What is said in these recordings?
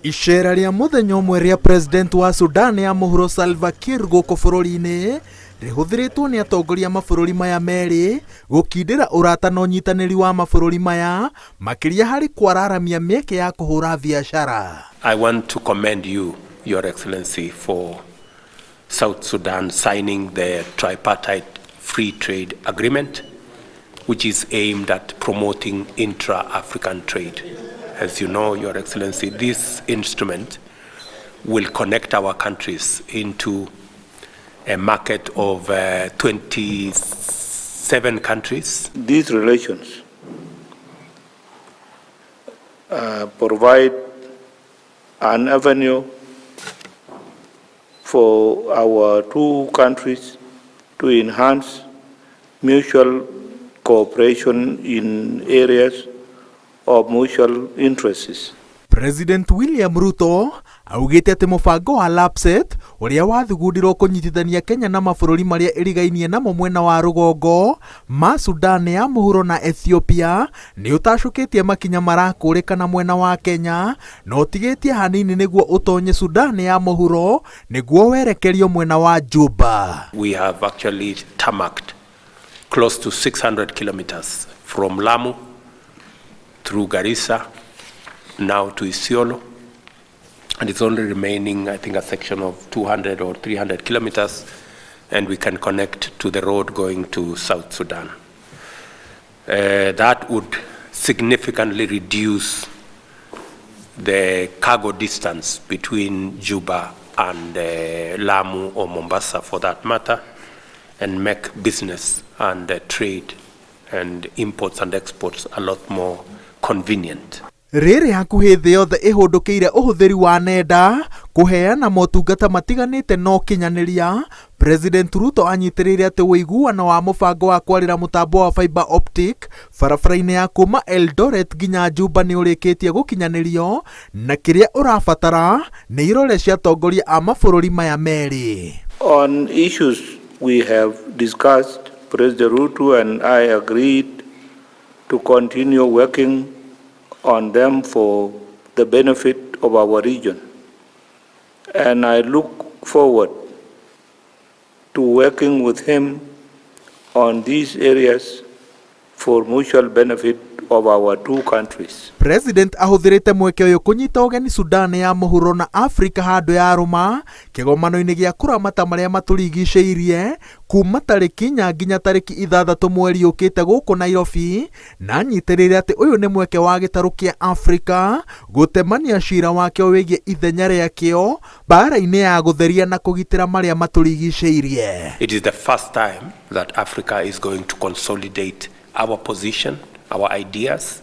Iceera rĩa mũthenya ũmwe rĩa President wa Sudan ya mũhuro Salva Kiir gũkũ bũrũri-inĩ rĩhũthĩrĩtwo nĩ atongoria a mabũrũri maya merĩ gũkindĩra ũrata na ũnyitanĩri wa mabũrũri maya makĩria harĩ kwararamia mĩeke ya kũhũra biacara. I want to commend you, Your Excellency, for South Sudan signing the tripartite free trade agreement, which is aimed at promoting intra-African trade. As you know, Your Excellency, this instrument will connect our countries into a market of 27 countries. These relations provide an avenue for our two countries to enhance mutual cooperation in areas of mutual interests. President William Ruto augĩte atĩ mũbango wa LAPSSET ũrĩa wathugundirwo kũnyitithania Kenya na mabũrũri marĩa ĩrigainie namo mwena wa rũgongo ma Sudan ya mũhuro na Ethiopia nĩ ũtacũkĩtie makinya marakũrĩkana mwena wa Kenya na ũtigĩtie hanini nĩguo ũtonye Sudan ya mũhuro nĩguo werekerio mwena wa Juba. We have actually tarmacked close to 600 kilometers from Lamu through Garissa now to Isiolo, and it's only remaining, I think, a section of 200 or 300 kilometers, and we can connect to the road going to South Sudan. That would significantly reduce the cargo distance between Juba and Lamu or Mombasa for that matter, and make business and trade and imports and exports a lot more convenient. Rĩrĩ hakuhĩ thĩ yothe ĩhũndũkĩire ũhũthĩri wa nenda kũheana motungata matiganĩte na ũkinyanĩria, President Ruto anyitĩrĩire atĩ ũiguano wa mũbango wa kwarĩra mũtambo wa fiber optic barabara-inĩ ya kuma Eldoret nginya Juba nĩ ũrĩkĩtie gũkinyanĩrio na kĩrĩa ũrabatara nĩ irore cia atongoria a mabũrũri maya merĩ. On issues we have discussed, President Ruto and I agreed to continue working on them for the benefit of our region. And I look forward to working with him on these areas for mutual benefit of our two countries. President ahũthĩrĩte mweke ũyũ kũnyita ũgeni Sudan ya mũhuro na Afrika handũ ya rũma kĩgomano-inĩ gĩa kũramata marĩa matũrigicĩirie kuma tarĩki 4 nginya tarĩki 6 mweri ũkĩte gũkũ Nairobi, na anyitĩrĩire atĩ ũyũ nĩ mweke wa gĩtarũ kĩa Afrika gũtemania cira wakĩo wĩgiĩ ithenya rĩakĩo mbara-inĩ ya gũtheria na kũgitĩra marĩa matũrigicĩirie. It is the first time that Africa is going to consolidate our position, our ideas,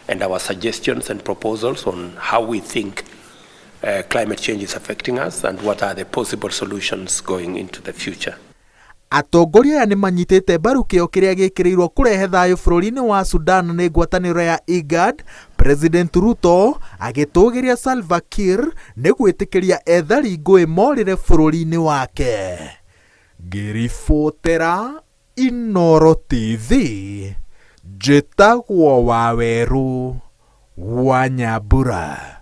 and our suggestions and proposals on how we think climate change is affecting us and what are the possible solutions going into the future. Atongoria aya nĩ manyitĩte mbaru kĩo kĩrĩa gĩkĩrĩirwo kũrehe thayũ bũrũri-inĩ wa Sudan nĩ ngwatanĩro ya IGAD, President Ruto agĩtũgĩria Salva Kiir nĩ gwĩtĩkĩria ethari ngũĩ morĩre bũrũri-inĩ wake. Ngĩribotera Inooro TV, njĩtagwo Wawerũ wa Nyambura.